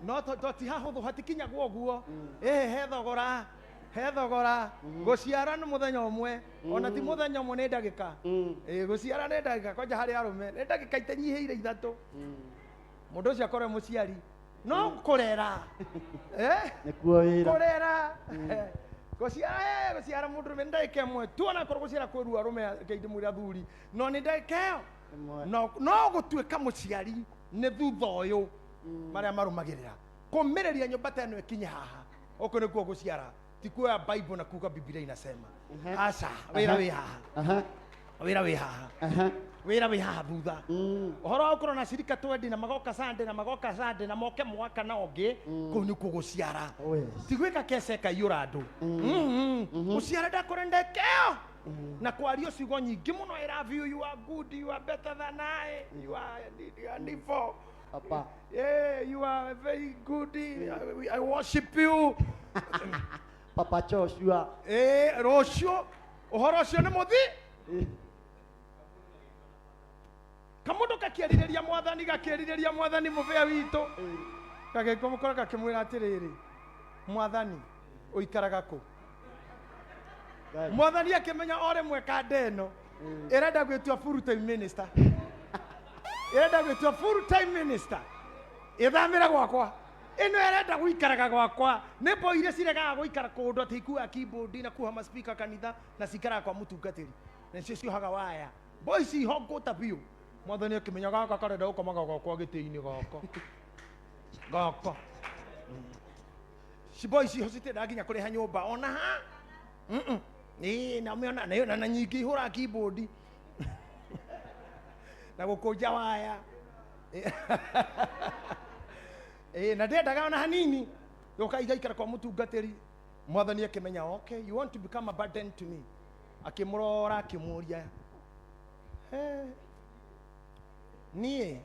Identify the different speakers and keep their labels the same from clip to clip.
Speaker 1: No to ti hahũthũ, hatikinyagwo ũguo. Ĩhĩ, he thogora, he thogora. Gũciara nĩ mũthenya ũmwe, ona ti mũthenya ũmwe, nĩ ndagĩka. Ĩĩ, gũciara nĩ ndagĩka, kwanja harĩ arũme nĩ ndagĩka itenyihĩire 3, mũndũ ũcio akorwo e mũciari. No kũrera, eh?
Speaker 2: Nĩkuo wĩra.
Speaker 1: Kũrera, gũciara, gũciara mũndũrũme nĩ ndagĩka 1 tu, ona korwo gũciara kwĩ ruo arũme, reke ndĩmwĩre athuri, no nĩ ndagĩka ĩyo.
Speaker 2: 1.
Speaker 1: No gũtuĩka mũciari nĩ thutha ũyũ marĩa marũmagĩrĩra kũmĩrĩria nyũmba ta ĩno ĩkinye haha. Gũkũ nĩkuo gũciara, ti kuoya Bible na kuga Biblia inasema. Aca, wĩra wĩ haha. Wĩra wĩ haha. Wĩra wĩ haha thutha. Ũhoro wa gũkorwo na cirika 20 na magoka Sunday na magoka Sunday na moke mwaka na ũngĩ, kũu nĩkuo gũciara.
Speaker 2: Oh, yes.
Speaker 1: Ti gwĩka kece ĩkaiyũra andũ. Gũciara ndakũrĩ ndeka ĩyo na kwario ciugo nyingĩ mũno, "I love you, you are good, you are better than I, you are, you are nivo."
Speaker 2: Papa.
Speaker 1: Yeah, you are very good. I worship you.
Speaker 2: Papa Joshua.
Speaker 1: Eh, rũciũ ũhoro ũcio nĩ mũthi. Kamũndũ gakĩerirĩria Mwathani, gakĩerirĩria Mwathani mũbĩa witũ, gagĩkũmũkora gakĩmwĩra atĩrĩrĩ, "Mwathani, ũikaraga kũ?"
Speaker 2: Ngai.
Speaker 1: Mwathani akĩmenya o rĩmwe kanda ĩno ĩrenda gwĩtua full time minister, ĩrenda gwĩtua full time minister, ĩthamĩre gwakwa, ĩno ĩrenda gũikaraga gwakwa. Nĩ mbo iria ciregaga gũikara kũndũ atĩ ikuaga keyboard na kuoha maspika kanitha na cikaraga kwa mũtungatĩri, nacio ciohaga waya, mbo ici ihongũta biũ. Mwathani akĩmenya gaka karenda gũkomaga gwakwa gĩtĩ-inĩ gaka gaka. Cibo ici citiendaga nginya kũrĩha nyũmba ona ha. Ĩĩ, na ũmĩona na nyingĩ ihũraga keyboard na gũkũnja waya. Ĩĩ, na ndĩendaga ona hanini gũka igaikara kwa mũtungatĩri. Mwathani akĩmenya, "Okay, you want to become a burden to me." Akĩmũrora, akĩmũria, "Eh, niĩ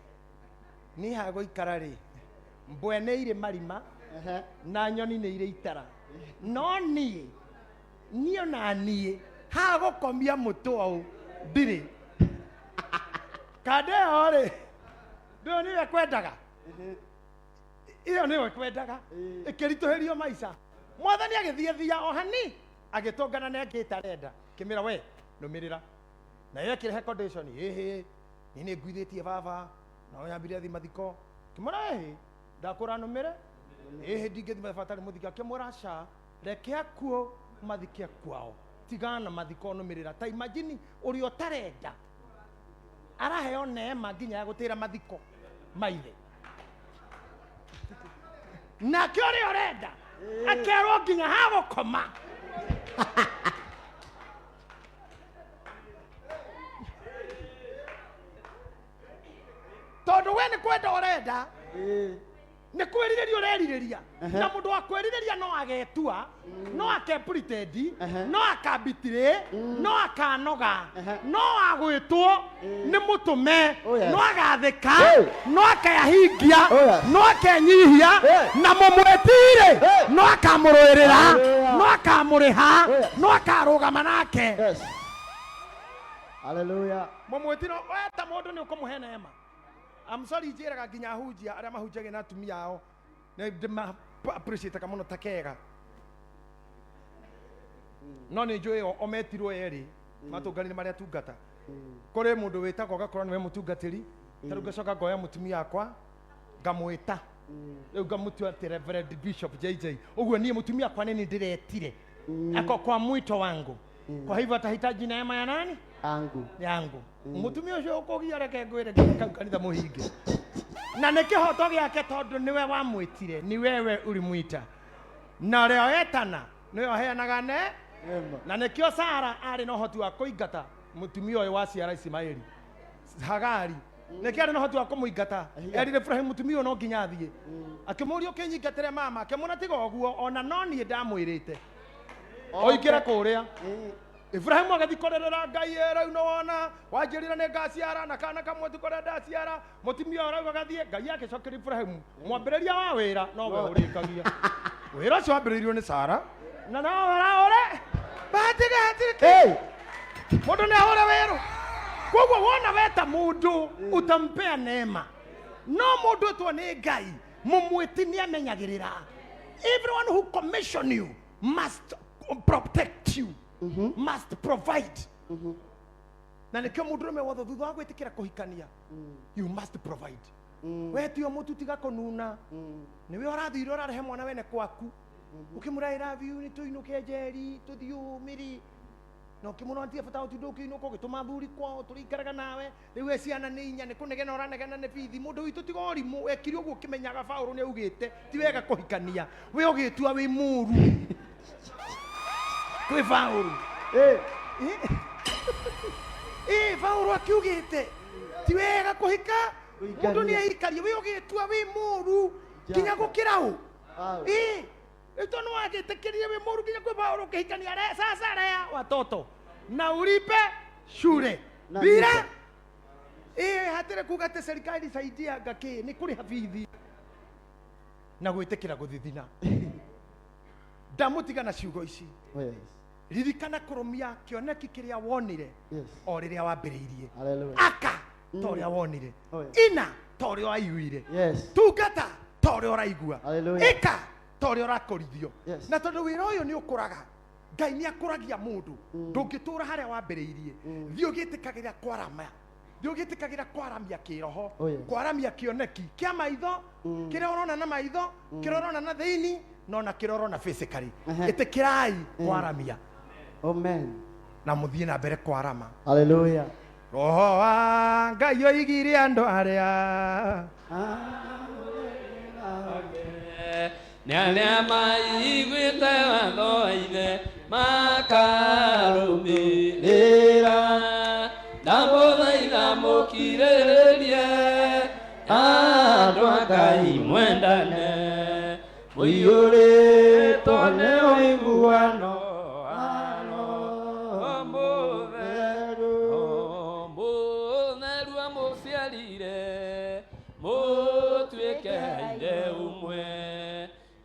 Speaker 1: niĩ hagũikara rĩ, mbwe nĩ irĩ marima na nyoni nĩ irĩ itara, no niĩ ona niĩ haha gũkomia mũtwe ũũ ndirĩ. Kanda ĩyo rĩ, ndĩyo nĩyo kwendaga, ĩyo nĩyo kwendaga." Ĩkĩritũhĩrio maica. Mwathani agĩthiĩ thia o hani agĩtũngana na ĩngĩ ĩtarenda, kĩmĩra, "We nũmĩrĩra." Nayo ĩkĩrehe condition, "Ĩhĩ, niĩ nĩ nguithĩtie baba no nyambire thi mathiko." Kĩmwĩra, "Ĩhĩ, ndakũra nũmĩre." "Ĩhĩ, ndingĩthi baba atarĩ mũthike." Akĩmwĩra, "Aca, reke akuo mathike kwao, tigana na mathiko, nũmĩrĩra." Ta imagine, ũrĩa ũtarenda araheo neema nginya ya gũtĩra mathiko maithe, nake ũrĩa ũrenda akerwo nginya ha gũkoma. Tondũ we nĩ kwenda ũrenda, nĩ kwĩrirĩria ũrerirĩria, na mũndũ wa kwĩrirĩria no agetua, no akepretend, no akambitire, no akanoga, no agwĩtwo nĩ mũtũme,
Speaker 2: Oh, yes.
Speaker 1: no agathĩka,
Speaker 2: Hey.
Speaker 1: no akeyahingia,
Speaker 2: Oh, yes.
Speaker 1: no akenyihia,
Speaker 2: Hey.
Speaker 1: na mũmwĩtirĩ,
Speaker 2: Hey.
Speaker 1: no akamũrũĩrĩra,
Speaker 2: Hallelujah.
Speaker 1: no akamũrĩha,
Speaker 2: Oh, yes.
Speaker 1: no akarũgama nake.
Speaker 2: Yes. Hallelujah.
Speaker 1: Mũmwĩtiro weta mũndũ nĩ ũkũmũhe neema. I'm sorry, njĩraga nginya ahunjia arĩa mahunjagia na atumia ao nĩ ndĩma appreciate mũno ta kega, no nĩ njũĩ o metirwo erĩ matũnganire marĩa tungata. Kũrĩ mũndũ wĩtagwo ũgakorwo nĩwe mũtungatĩri, ta rĩu ngacoka ngoya mũtumia wakwa ngamwĩta, rĩu ngamũtua atĩ Reverend Bishop JJ ũguo. Niĩ mũtumia wakwa nĩ niĩ ndĩretire ako kwa mwito wangu, kwa hivyo atahitaji neema ya nani?
Speaker 2: Angu.
Speaker 1: Yangu. Mũtumia ũcio ũkũgia, reke ngwĩre, nginya kau kanitha mũhinge, na nĩ kĩhoto gĩake tondũ nĩwe wamwĩtire, ni wewe ulimwita, na ũrĩa wetana nĩwe ũheanaga ne
Speaker 2: Neema.
Speaker 1: Na nĩkĩo Sara arĩ na ũhoti wa kũingata mũtumia ũyũ wa ciara Ismaeli, Hagari. Nĩkĩo arĩ na ũhoti wa kũmũingata. Erire Ibrahim, mũtumia ũyũ no nginya athiĩ. Akĩmũria, "Ũkĩnyingatĩre mama?" Akĩmwĩra, "Tiga ũguo, ona no niĩ ndamwĩrĩte oingĩre kũrĩa." Ibrahimu agĩthiĩ kũrĩrĩra Ngai, "Ĩ, rĩu nĩwona wanjĩrire nĩ ngaciara na kana kamwe tu kũrĩa ndaciara, mũtumia ũyũ rĩu agathiĩ." Ngai agĩcokeria Ibrahimu, "Mwambĩrĩria wa wĩra nowe ũrĩkagia. Wĩra ũcio wambĩrĩirio nĩ Sara na nowe ũraũre batige hatirĩ
Speaker 2: Hey.
Speaker 1: mũndũ nĩ ahũre wĩrũ." Koguo wona weta mũndũ utampea neema, no mũndũ ĩtwo nĩ Ngai. Mũmwĩti nĩ amenyagĩrĩra. Everyone who commission you must protect you, must provide. Na nĩkĩo mũndũrũme wothe thutha wa gwĩtĩkĩra kũhikania, you must provide. We tio mũtu, tiga kũnuna. Nĩwe ũrathire ũrarehe mwana wene kwaku, ũkĩmũra I love you, nĩ tũinũke njeri tũthiĩ ũmĩrĩ, na ũkĩmũra ntie bata ũtinde ũkĩinũka ũgĩtũma thuri kwao, tũrĩikaraga nawe. Rĩu we ciana nĩ inya, nĩ kũnegena ũranegena nĩ bithi. Mũndũ witũ, tiga ũrimũ. Wekire ũguo ũkĩmenyaga Baũrũ nĩ augĩte ti wega kũhikania, we ũgĩtua wĩ mũru kwĩ Baũrũ. Ĩ Baũrũ akiugĩte ti wega kũhika, mũndũ nĩ aikarie, we ũgĩtua wĩ mũru nginya gũkĩra ũ. Ĩ rĩu tondũ nĩwagĩtĩkĩrire wĩ mũru nginya kwĩ Baũrũ ũkĩhikania, sasa lea watoto na ulipe shule
Speaker 2: Na
Speaker 1: bila
Speaker 2: nyumba.
Speaker 1: Ĩ hatirĩ kuga atĩ serikali saidia ngakĩ, nĩ kũrĩha bithi na gwĩtĩkĩra gũthithina. Ndamũtiga na ciugo ici.
Speaker 2: Oh, yes.
Speaker 1: Ririkana kũrũmia kĩoneki kĩrĩa wonire o rĩrĩa wambĩrĩirie.
Speaker 2: Hallelujah.
Speaker 1: Aka ta ũrĩa wonire.
Speaker 2: Oh, yes.
Speaker 1: Ina ta ũrĩa waiguire. Tungata ta ũrĩa ũraigua.
Speaker 2: Hallelujah.
Speaker 1: Ĩka ta ũrĩa ũrakũrithio. Na tondũ wĩra ũyũ nĩ ũkũraga, Ngai nĩ akũragia mũndũ, ndũngĩtũra harĩa wambĩrĩirie. Thiĩ ũgĩtĩkagĩra kwarama, thiĩ ũgĩtĩkagĩra kwaramia kĩroho.
Speaker 2: Oh, yes.
Speaker 1: Kwaramia kĩoneki kĩa maitho, kĩrĩa ũrona na maitho, kĩrĩa ũrona na thĩini, no na kĩrĩa ũrona physically. Ĩtĩkĩrai kwaramia.
Speaker 2: Amen.
Speaker 1: Na mũthiĩ na mbere kwarama.
Speaker 2: Hallelujah.
Speaker 1: Roho wa Ngai oigire andũ arĩa
Speaker 3: nĩ arĩa maiguĩte watho wa ithe makarũmĩrĩra. Ndamũthaitha mũkirĩrĩrie, andũ a Ngai, mwendane, mũiyũrĩtwo nĩ ũiguano wa Roho Mũtheru. Mũtheru amũciarire mũtuĩke ithe ũmwe,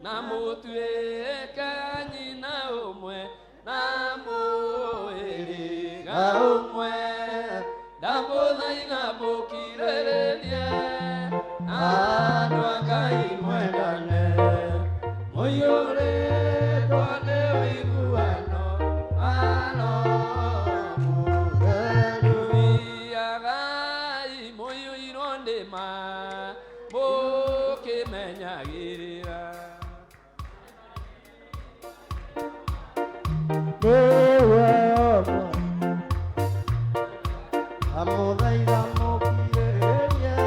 Speaker 3: na mũtuĩke nyina ũmwe, na mũhĩrĩga ũmwe. Ndamũthaitha mũkirĩrĩrie, andũ a Ngai, mwendane, mũiyũrĩtwo nĩ ũiguano wa Roho Mũtheru. Thiagai mũiyũirwo nĩ ma, mũkĩmenyagĩrĩra.
Speaker 2: Amũthaitha mũkirĩrĩrie,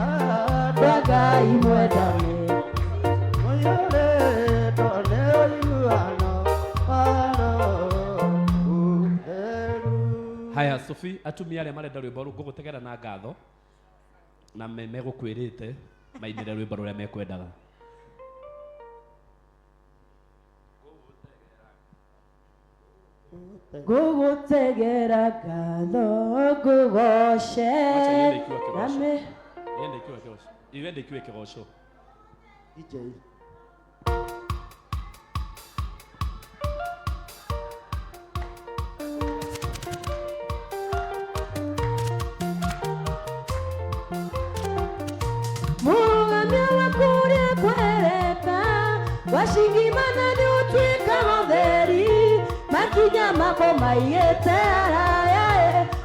Speaker 2: andũ a
Speaker 4: Ngai mwendane,
Speaker 2: mũiyũrĩtwo nĩ ũiguano wa Roho Mũtheru.
Speaker 3: Haya, Sophie, atumia arĩa marenda rwĩmbo rũu ngũgũtegera na ngatho na megũkwĩrĩte mainĩre rwĩmbo rũrĩa mekwendaga.
Speaker 4: Ngũgũtegera ngatho ngũgoce.
Speaker 3: Wacha iende ikiwa kĩgoco.
Speaker 4: Name
Speaker 3: Iende ikiwa kĩgoco, iende ikiwa kĩgoco.
Speaker 2: DJ.
Speaker 4: Mũrũgamia wa kũrĩa kwereka wacingimana nĩ ũtuĩka mũtheri, makinya mako maigĩte araya,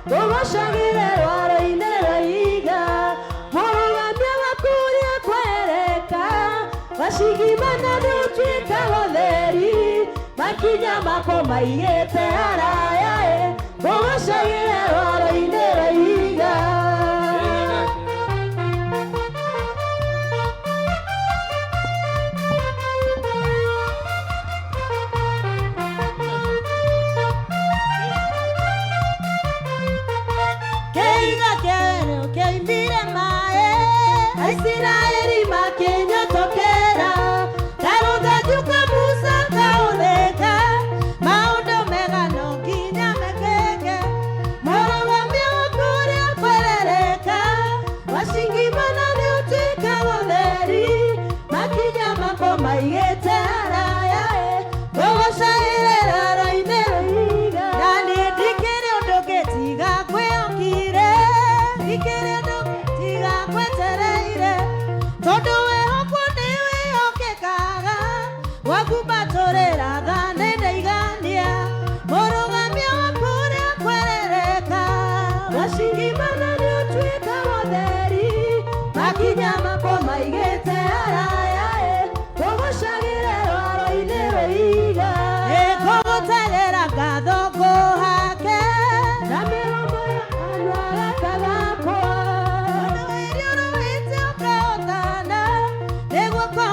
Speaker 4: ngũgocagĩre rwaro-inĩ rwa ihiga. Mũrũgamia wa kũrĩa kwereka wacingimana nĩ ũtuĩka mũtheri, makinya mako maigĩte araya, ngũgocagĩre rwaro-inĩ rwa ihiga. Keiga kĩerũ kĩoimire maĩ, Aisiraeli makĩnyotokera, karũthanju ka Musa kaũtheka, maũndũ mega no nginya mekĩke. Mũrũgamia wa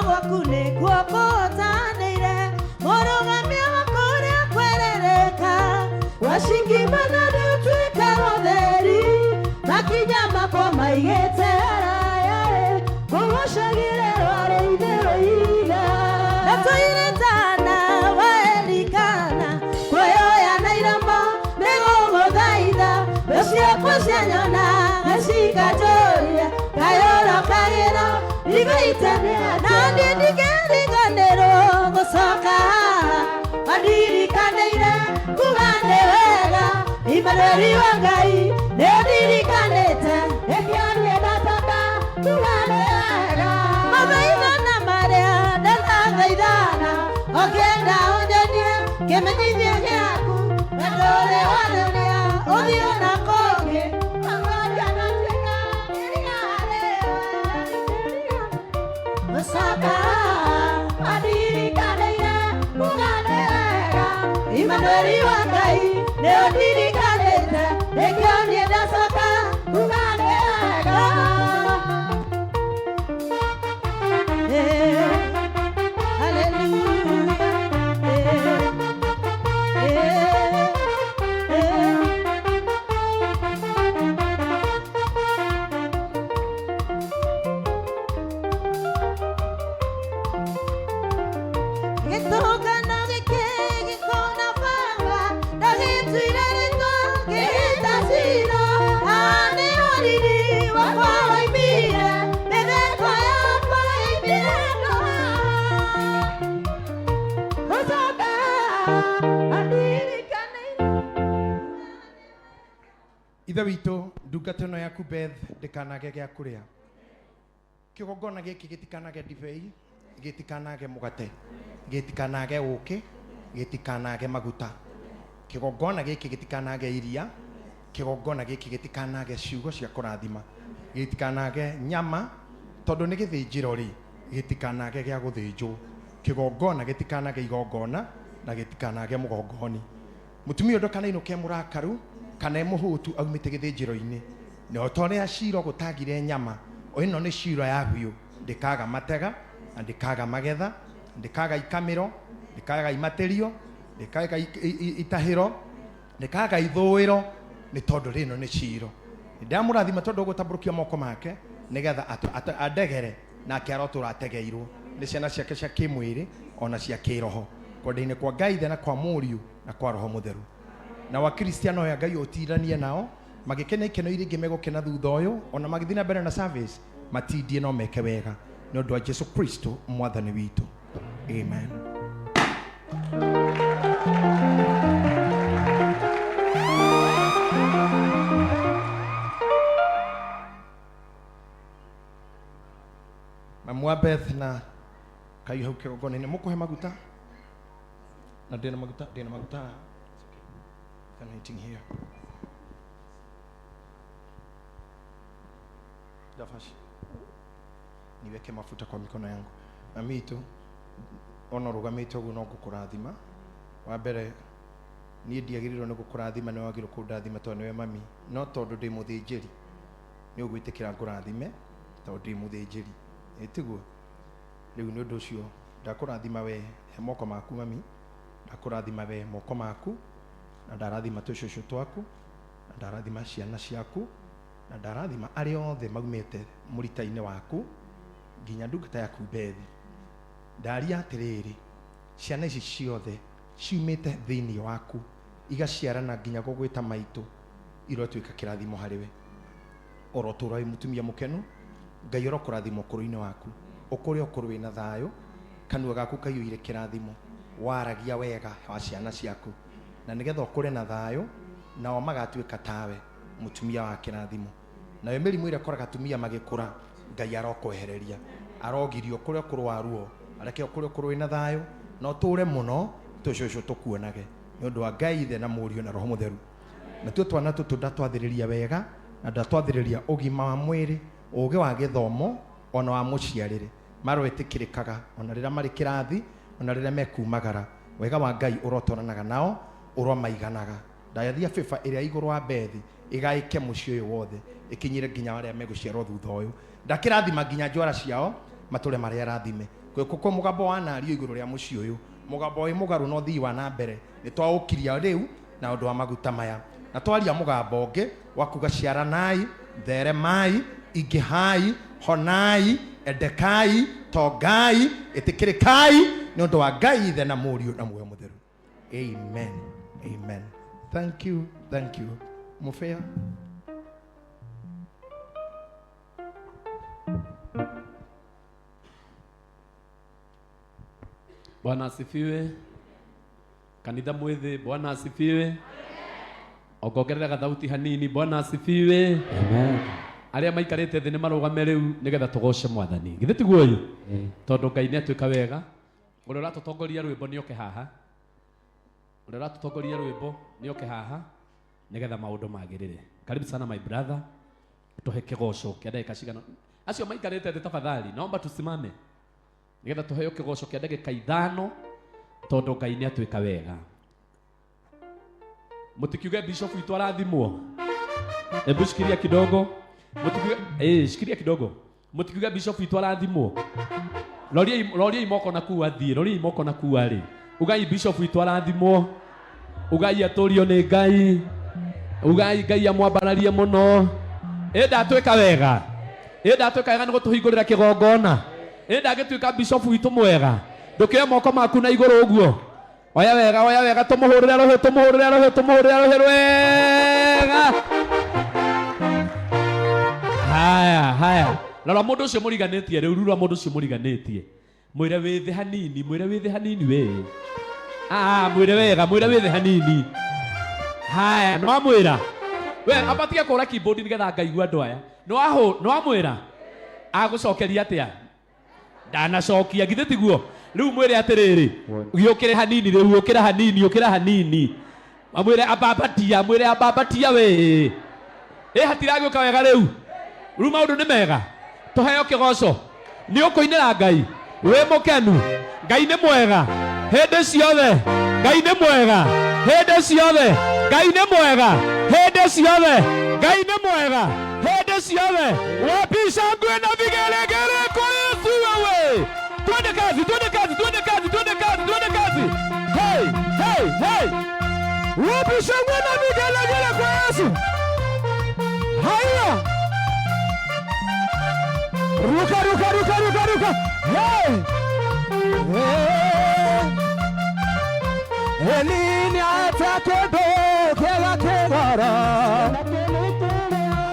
Speaker 4: Gwaku nĩkuo kũhotanĩire mũrũgamio wa kũrĩa kwerereka wacingimana nĩũtuĩka ũtheri makinya makwa maigĩte haraya ngũgocagĩre rwaro-inĩ rũiga ndatũire tana wa Elikana kuoyoya na iramo nĩgũgũthaitha thũ ciakwa cianyona nĩcikanjũria kayũrokagĩra ndigaitania na niĩ ndingĩriganĩrwo gũcoka haha wandirikanĩire kuga nĩ wega Imanueli wa Ngai nĩũndirikanĩte nĩkĩo niĩ ndacoka kuga nĩ wega mathaithana marĩa ndanathaithana ũkĩenda ũnyonie kĩmenyithia gĩaku na ndũrĩ wanyonia ũthiũ na kũngĩ Gũcoka andirikanĩire kuga nĩ wega Imanueli wa Ngai nĩũndirikanĩte nĩkĩo niĩ ndacoka kuga nĩ wega. Gĩtũngano gĩkĩ gĩkona baba ndagĩtuire rĩtwa ngĩhĩta cira haha nĩho riri wakwa waimire mĩtheko yakwa yaimire haha gũcoka andirikanĩire.
Speaker 1: Ithe witũ, ndungata ĩno yaku Beth ndĩkanage gĩa kũrĩa. Kĩgongona gĩkĩ gĩtikanage ndibei, gĩtikanage mũgate, gĩtikanage ũkĩ, gĩtikanage maguta. Kĩgongona gĩkĩ gĩtikanage iria, kĩgongona gĩkĩ gĩtikanage ciugo cia kũrathima, gĩtikanage nyama, tondũ nĩ gĩthĩnjĩro rĩ, gĩtikanage gĩa gũthĩnjwo. Kĩgongona gĩtikanage igongona na gĩtikanage mũgongoni. Mũtumia ũyũ ndakanainũke mũrakaru kana e mũhũtu aumĩte gĩthĩnjĩro-inĩ. Na o ta ũrĩa Shilo gũtagire nyama, o ĩno nĩ Shilo ya biũ, ndĩkaga matega na ndĩkaga magetha, ndĩkaga ikamĩro, ndĩkaga imatĩrio, ndĩkaga itahĩro, ndĩkaga ithũĩro, nĩ tondũ rĩno nĩ Shilo. Ndamũrathima tondũ ũgũtambũrũkia moko make nĩgetha andegere nake arotũra ategeirwo nĩ ciana ciake cia kĩmwĩrĩ ona cia kĩroho, kwenda-inĩ kwa Ngai Ithe na kwa Mũriũ na kwa Roho Mũtheru. Na wakristiano aya Ngai ũtiranie nao magĩkena ikeno iria ingĩ megũkena thutha ũyũ, ona magĩthiĩ na mbere na service matindie no meke wega nĩ ũndũ wa Jesu Kristo mwathani witũ. Amen. Mamu wa Beth na kayu hau kĩgongona-inĩ mũkũhe maguta na ndĩna maguta, ndĩna maguta. Anointing here. Dafashi. Niweke mafuta kwa mikono yangu. Mami itu ona rugamĩte ũguo no ngũkũrathima. Wa mbere niĩ ndiagĩrĩirwo nĩ gũkũrathima, nĩ wagĩrĩirwo kũndathima tondũ nĩwe mami, no tondũ ndĩ mũthĩnjĩri nĩ ũgwĩtĩkĩra ngũrathime tondũ ndĩ mũthĩnjĩri, ĩ tiguo? Rĩu nĩ ũndũ ũcio ndakũrathima we he moko maku mami, ndakũrathima we moko maku, na ndarathima tũcũcũ twaku, na ndarathima ciana ciaku, na ndarathima arĩa othe maumĩte mũrita-inĩ waku nginya ndungata yaku Bethi. Ndaria atĩrĩrĩ, ciana ici ciothe ciumĩte thĩinĩ waku igaciarana nginya gũgwĩta maitũ, irotuĩka kĩrathimo harĩ we. Orotũra wĩ mũtumia mũkenu, Ngai orokũrathima ũkũrũ-inĩ waku, ũkũre ũkũrũ wĩna thayũ, kanua gaku kaiyũire kĩrathimo, waragia wega wa ciana ciaku, na nĩgetha ũkũre na thayũ, nao magatuĩka tawe mũtumia wa kĩrathimo. Nayo mĩrimũ ĩrĩa ĩkoraga atumia magĩkũra, Ngai arokwehereria, arogirio ũkũre ũkũrũ wa ruo, areke ũkũre ũkũrũ wĩna thayũ, na ũtũre mũno tũcũcũ tũkuonage, nĩ ũndũ wa Ngai Ithe na Mũriũ na Roho Mũtheru. Natuo twana tũtũ ndatwathĩrĩria wega, na ndatwathĩrĩria ũgima wa mwĩrĩ, ũgĩ wa gĩthomo, ona wa mũciarĩre, maroĩtĩkĩrĩkaga ona rĩrĩa marĩ kĩrathi, ona rĩrĩa mekumagara. Wega wa Ngai ũrotwaranaga nao, ũromaiganaga. Ndayathia bĩba ĩrĩa igũrũ wa Bethi ĩgaĩke mũciĩ ũyũ wothe, ĩkinyĩre nginya arĩa megũciarwo thutha ũyũ. Ndakĩrathima nginya njwara ciao, matũre marĩa arathime. Gwĩkũkwo mũgambo wanario igũrũ rĩa mũciĩ ũyũ, mũgambo wĩ mũgarũ na ũthii wa na mbere nĩ twaũkiria rĩu na ũndũ wa maguta maya, na twaria mũgambo ũngĩ wa kuga ciaranai, theremai, ingĩhai, honai, endekai, tongai, ĩtĩkĩrĩkai nĩ ũndũ wa Ngai Ithe na Mũriũ na Muoyo Mũtheru. Amen, amen. Thank you, thank you. Mũbĩa.
Speaker 3: Bwana asifiwe. Kanitha mwithi, Bwana asifiwe. Ongongerera gathauti hanini, Bwana asifiwe.
Speaker 2: Amen.
Speaker 3: Arĩa maikarĩte thĩ nĩ marũgame rĩu nĩgetha tũgoce mwathani. Githĩ tiguo ũyũ? Tondũ Ngai nĩ atuĩka wega. Ũrĩa ũratũtongoria rwĩmbo nĩ oke haha. Ũrĩa ũratũtongoria rwĩmbo nĩ oke haha nĩgetha maũndũ magĩrĩre. Karibu sana my brother. Tũhe kĩgoco kĩa ndagĩka cigana. Acio maikarĩte thĩ tafadhali, naomba tusimame nĩgetha tũheo kĩgoco kĩa ndagĩka ithano tondũ Ngai nĩ atuĩka wega. Mũtikiuge bishop witũ arathimwo. Hebu shikilia kidogo. Mũtikiuge, shikilia kidogo. Mũtikiuge bishop witũ arathimwo. Roriai, roriai moko na kuu athiĩ, roriai moko na kuu arĩ. Ugai bishop witũ arathimwo. Ugai atũrio nĩ Ngai. Ugai Ngai amwambararie mũno. Ĩ ndatwĩka wega. Ĩ ndatwĩka wega nĩ gũtũhingũrĩra kĩgongona. Ĩ ndangĩtuĩka bishop witũ mwega. Ndũkĩoe moko maku na igũrũ ũguo. Oya wega, oya wega, tũmũhũrĩre rũhĩ, tũmũhũrĩre rũhĩ, tũmũhũrĩre rũhĩ rwega. Haya, haya. Rora mũndũ ũcio mũriganĩtie rĩu, rura mũndũ ũcio mũriganĩtie. Mwĩre wĩthĩ hanini, mwĩre wĩthĩ hanini we. Ah, mwĩre wega, mwĩre wĩthĩ hanini. Haya, nĩwamwĩra. We, ambatie kũra keyboard nĩgetha ngaigua andũ aya. Nĩwamwĩra? Agũcokeria atĩa? Ndanacokia, githĩ tiguo? Rĩu mwĩre atĩrĩrĩ, gĩũkĩre hanini rĩu, ũkĩra hanini, ũkĩra hanini. Amwĩre ambambatia, mwĩre ambambatia we. Ĩ hatiragĩũka wega rĩu. Rĩu maũndũ nĩ mega. Tũheo kĩgoco. Nĩ ũkũinĩra Ngai. Wĩ mũkenu. Ngai nĩ mwega. Hĩndĩ ciothe. Ngai nĩ mwega. Hĩndĩ ciothe. Ngai nĩ mwega. Hĩndĩ ciothe. Ngai nĩ mwega. Hĩndĩ ciothe. Wapi shangwe na vigelegele kwa Yesu wewe. Twende kazi, twende kazi, twende kazi, twende kazi, twende kazi. Hey, hey, hey.
Speaker 1: Wapi shangwe na vigelegele kwa Yesu. Haya. Ruka, ruka, ruka, ruka, ruka. Hey. Hey. Elini atakendo kega kegara.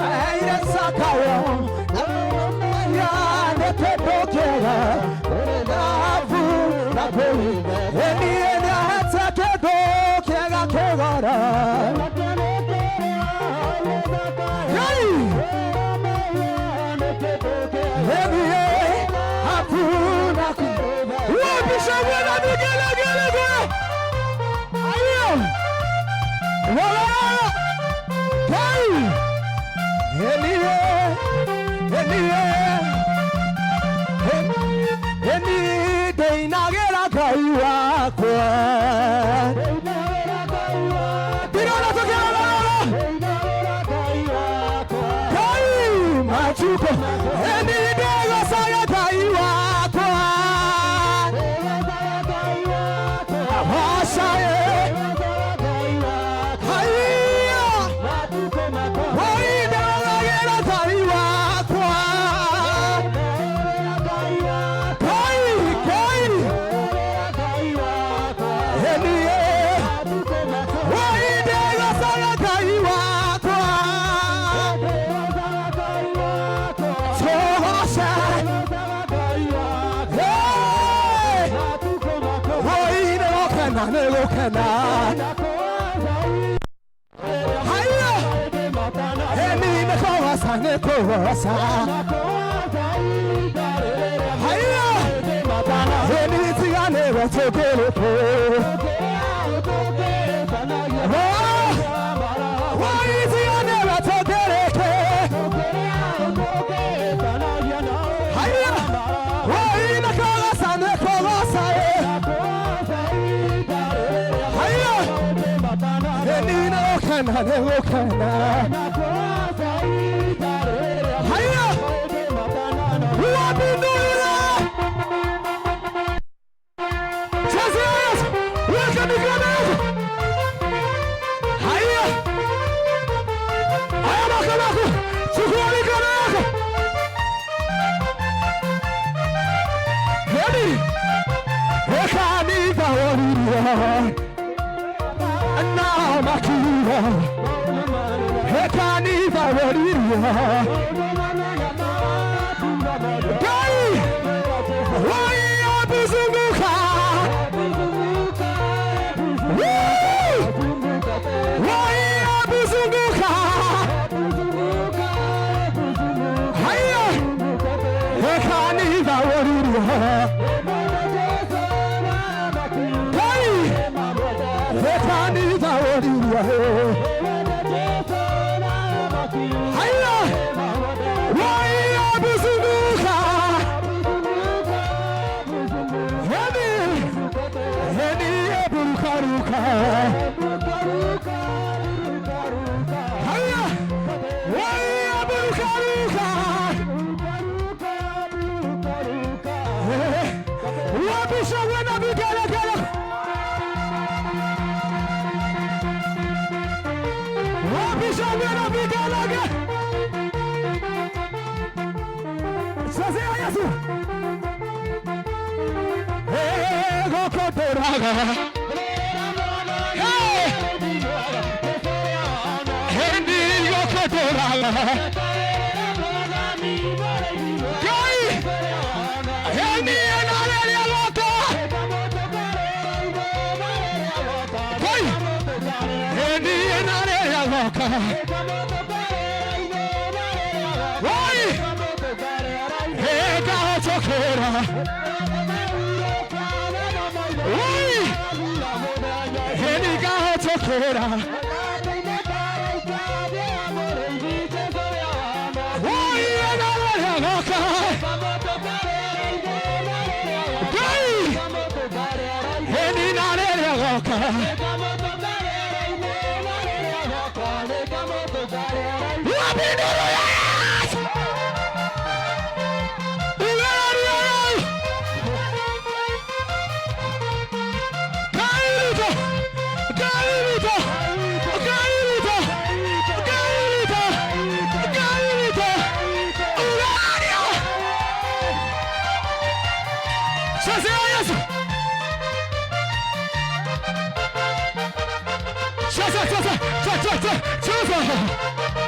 Speaker 1: Aire sakayo. Ya nekendo kega. Navu na pei. Elini atakendo kega kegara. Hey. Wapi shangwe na vigelegele? Ayo. Wala. Hey. Elie. Elie. Eni deinagera Ngai wakwa. Ndĩrona tũkĩrora. Ngai machuko. Eni ndegocaga Ngai wakwa. Awacaye. Haiya. Woi ndĩroragĩra Ngai wakwa. Ngai, Ngai. Enie. Woi ndegocaga Ngai wakwa. Tũgoce. Hey! Woi nĩgũkena, nĩgũkena. Haiya. Eni nĩkũgoca, nĩkũgoca. Haiya. Eni tiganĩrwo tũkĩrĩkũ. Woi tiganĩrwo tũkĩrĩkĩ. Haiya. Woi nĩkũgoca, nĩkũgoca, eh. Haiya. Eni nĩgũkena, nĩgũkena. Haiya. Wapindulile. Ngai ekanitha woririo na makiro ekanitha woririo Ngai waiabuzunguka waiabuzunguka haya ekanitha woririo Ngai ekanitha woririo haya waiabuzunguka heni heni eburukaruka haya waiaburukaruka wabisha wena vigelegele wabisha wena vigelegele sasa Yesu gokotoraga hey hendi gokotoraga Ngai hendi enarere goka Ngai hendi enarere goka Oi ega chokera Oi hendi ga chokera Oi enarere goka Ngai hendi narere goka Wabinduru Yesu Gairito Gairito Gairito Gairito Gairito Urario Sasa Yesu Sasa sasa sasa sasa sasa